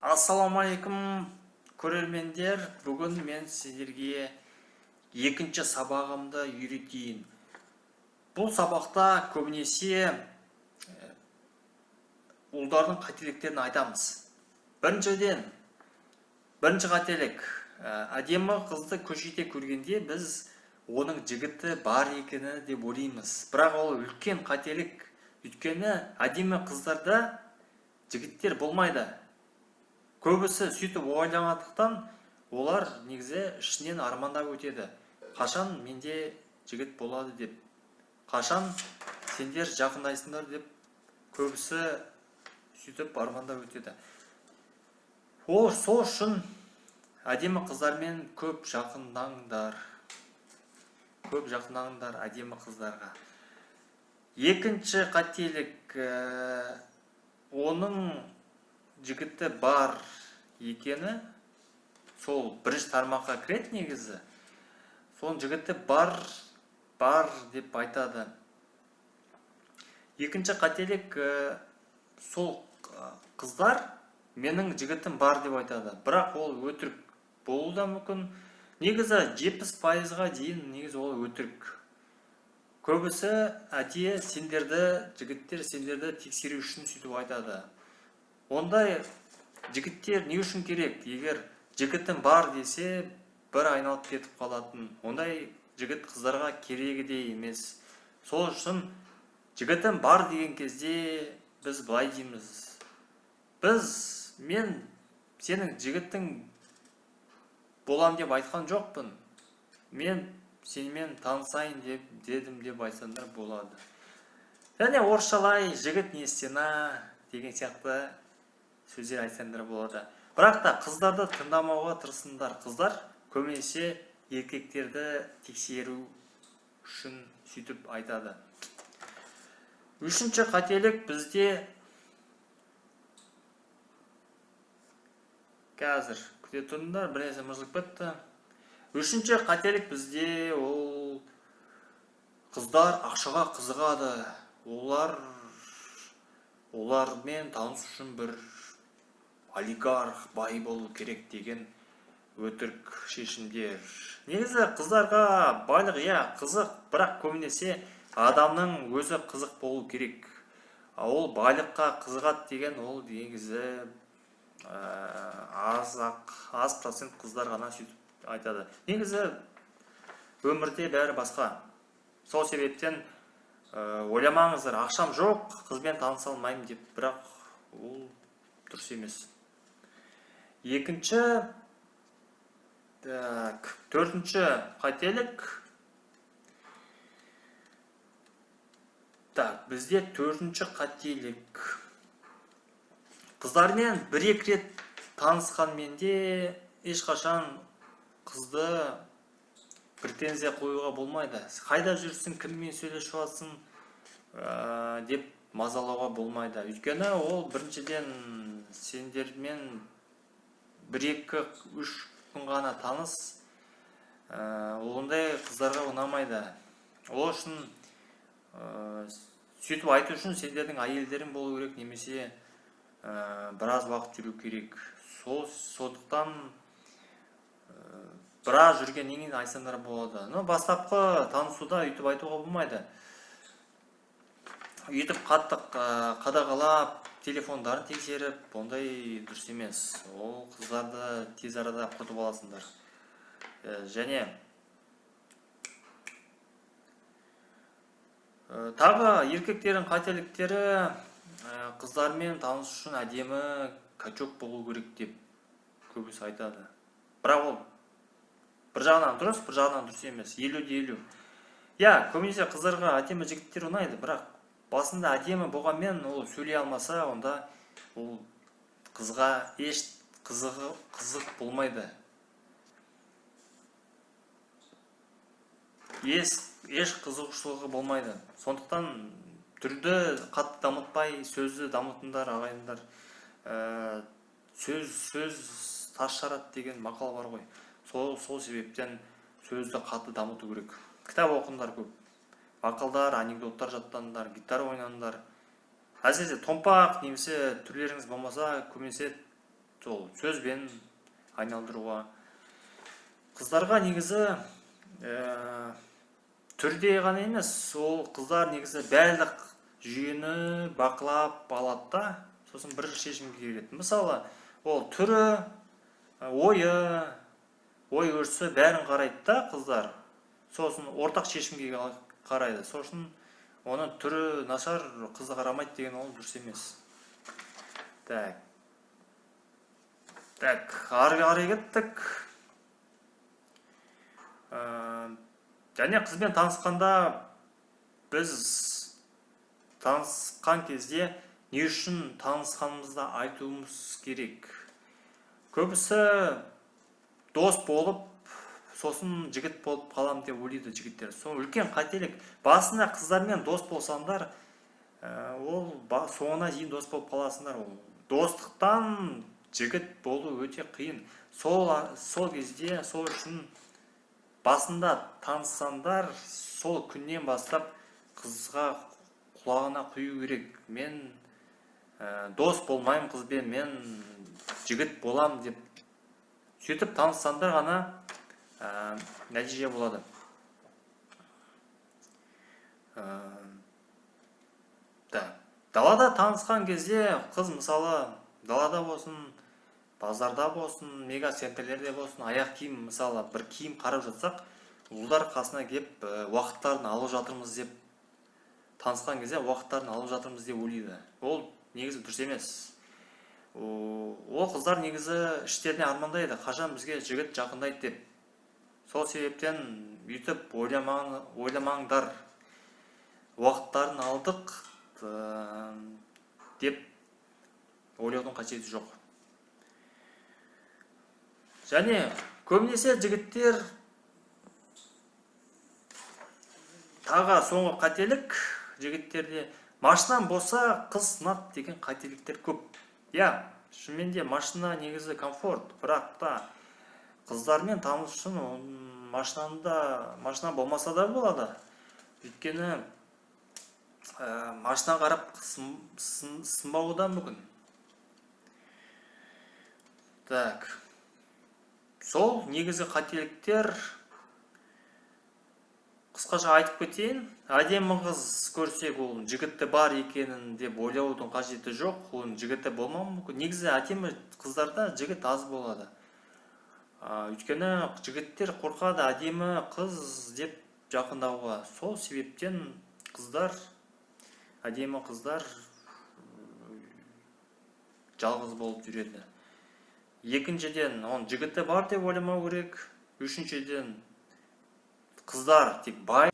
Ассалаумағалейкум, көрермендер! Бүгін мен сіздерге екінші сабағымды үйретейін. Бұл сабақта көбінесе ұлдардың қателіктерін айтамыз. Біріншіден, бірінші қателік: әдемі қызды көшеде көргенде біз оның жігіті бар екені деп ойлаймыз. Бірақ ол үлкен қателік, өйткені әдемі қыздарда жігіттер болмайды. Көбісі сөйтіп ойлағандықтан, олар негізі ішінен армандап өтеді: қашан менде жігіт болады деп, қашан сендер жақындайсыңдар деп. Көбісі сөйтіп армандап өтеді. Ол сол үшін әдемі қыздармен көп жақындаңдар, көп жақындаңдар әдемі қыздарға. Екінші қателік: оның жігіті бар екені, сол бірінші тармаққа кіреді негізі. Соның жігіті бар, бар деп айтады. Екінші қателік: сол қыздар менің жігітім бар деп айтады, бірақ ол өтірік болуы да мүмкін. Негізі 70%-ға дейін негізі ол өтірік. Көбісі әдейі сендерді, жігіттер, сендерді тексеру үшін сөйтіп айтады. Ондай жігіттер не үшін керек? Егер жігітім бар десе, бір айналып кетіп қалатын ондай жігіт қыздарға керегі де емес. Сол үшін жігітім бар деген кезде біз былай дейміз: біз мен сенің жігітің болам деп айтқан жоқпын, мен сенімен танысайын деп дедім деп айтсаңдар болады. Және орысшалай «жігіт не стена» деген сияқты сөздер айтсаңдар болады. Бірақ та қыздарды тыңдамауға тырысыңдар. Қыздар көбінесе еркектерді тексеру үшін сөйтіп айтады. Үшінші қателік бізде, қазір, күте тұрыңдар, бір нәрсе мыжылып кетті. Үшінші қателік бізде ол қыздар ақшаға қызығады, олармен танысу үшін бір олигарх, бай болу керек деген өтірік шешімдер. Негізі қыздарға байлық, иә, қызық, бірақ көбінесе адамның өзі қызық болу керек. А ол байлыққа қызығады деген ол негізі аз ақ, аз процент қыздар ғана сөйтіп айтады. Негізі өмірде бәрі басқа. Сол себептен ойламаңыздар, ақшам жоқ, қызбен таныса алмаймын деп, бірақ ол дұрыс емес. Екінші, так, төртінші қателік. Так, бізде төртінші қателік: қыздармен бір екі рет танысқанмен де ешқашан қызды претензия қоюға болмайды. Қайда жүрсің, кіммен сөйлесіп жатсың деп мазалауға болмайды. Өйткені ол біріншіден сендермен бір, екі, үш күн ғана таныс, ондай қыздарға ұнамайды. Ол үшін сөйтіп айту үшін сендердің әйелдерің болу керек немесе біраз уақыт жүру керек. Сондықтан біраз жүргеннен кейін айтсаңдар болады. Но бастапқы танысуда өйтіп айтуға болмайды. Өйтіп қатты қадағалап, телефондарын тексеріп, ондай дұрыс емес. Ол қыздарды тез арада құртып аласыңдар. Және тағы еркектердің қателіктері: қыздармен танысу үшін әдемі качок болу керек деп көбісі айтады. Бірақ ол бір жағынан дұрыс, бір жағынан дұрыс емес, 50 де 50. Иә, көбінесе қыздарға әдемі жігіттер ұнайды, бірақ басында әдемі болғанмен ол сөйлей алмаса, онда ол қызға еш қызық болмайды, еш қызығушылығы болмайды. Сондықтан түрді қатты дамытпай, сөзді дамытыңдар, ағайындар. Сөз тас жарады деген мақал бар ғой. Сол себептен сөзді қатты дамыту керек. Кітап оқыңдар көп, мақалдар, анекдоттар жаттаңдар, гитара ойнаңдар. Әсіресе томпақ немесе түрлеріңіз болмаса, көбінесе Сол сөзбен айналдыруға. Қыздарға негізі түрде ғана емес, ол қыздар негізі барлық жүйені бақылап алады да, сосын бір шешімге келеді. Мысалы, ол түрі, ойы, ой өрісі, бәрін қарайды да қыздар, сосын ортақ шешімге қарайды. Сосын оның түрі нашар, қызы қарамайды деген ол дұрыс емес. Так, так, ары қарай кеттік. Және қызбен танысқанда, біз танысқан кезде не үшін танысқанымызды айтуымыз керек. Көбісі дос болып, сосын жігіт болып қалам деп ойлайды жігіттер. Сол үлкен қателік. Басында қыздармен дос болсаңдар, ол соңына дейін дос болып қаласыңдар. Ол достықтан жігіт болу өте қиын. Сол кезде, сол үшін басында таныссаңдар, сол күннен бастап қызға құлағына құю керек: мен дос болмаймын қызбен, мен жігіт болам деп. Сөйтіп таныссаңдар ғана нәтиже болады. Да, далада танысқан кезде қыз, мысалы, далада болсын, базарда болсын, мега центрлерде болсын, аяқ киім, мысалы, бір киім қарап жатсақ, ұлдар қасына келіп, уақыттарын алып жатырмыз деп, танысқан кезде уақыттарын алып жатырмыз деп ойлайды. Ол негізі дұрыс емес. Ол қыздар негізі іштеріне армандайды, қашан бізге жігіт жақындайды деп. Сол себептен өйтіп ойламаңдар, уақыттарын алдық деп ойлаудың қажеті жоқ. Және көбінесе жігіттер, тағы соңғы қателік жігіттерде: машинам болса, қыз сынады деген қателіктер көп. Иә, шынымен де машина негізі комфорт, бірақ та қыздармен танысу үшін машинаны да, машина болмаса да болады. Өйткені машина қарап сынбауы да мүмкін. Так, сол негізгі қателіктер қысқаша айтып кетейін. Әдемі қыз көрсек, ол жігіті бар екенін деп ойлаудың қажеті жоқ, оның жігіті болмауы мүмкін. Негізі әдемі қыздарда жігіт аз болады, өйткені жігіттер қорқады әдемі қыз деп жақындауға. Сол себептен қыздар, әдемі қыздар жалғыз болып жүреді. Екіншіден, оның жігіті бар деп ойламау керек. Үшіншіден, қыздар тек бай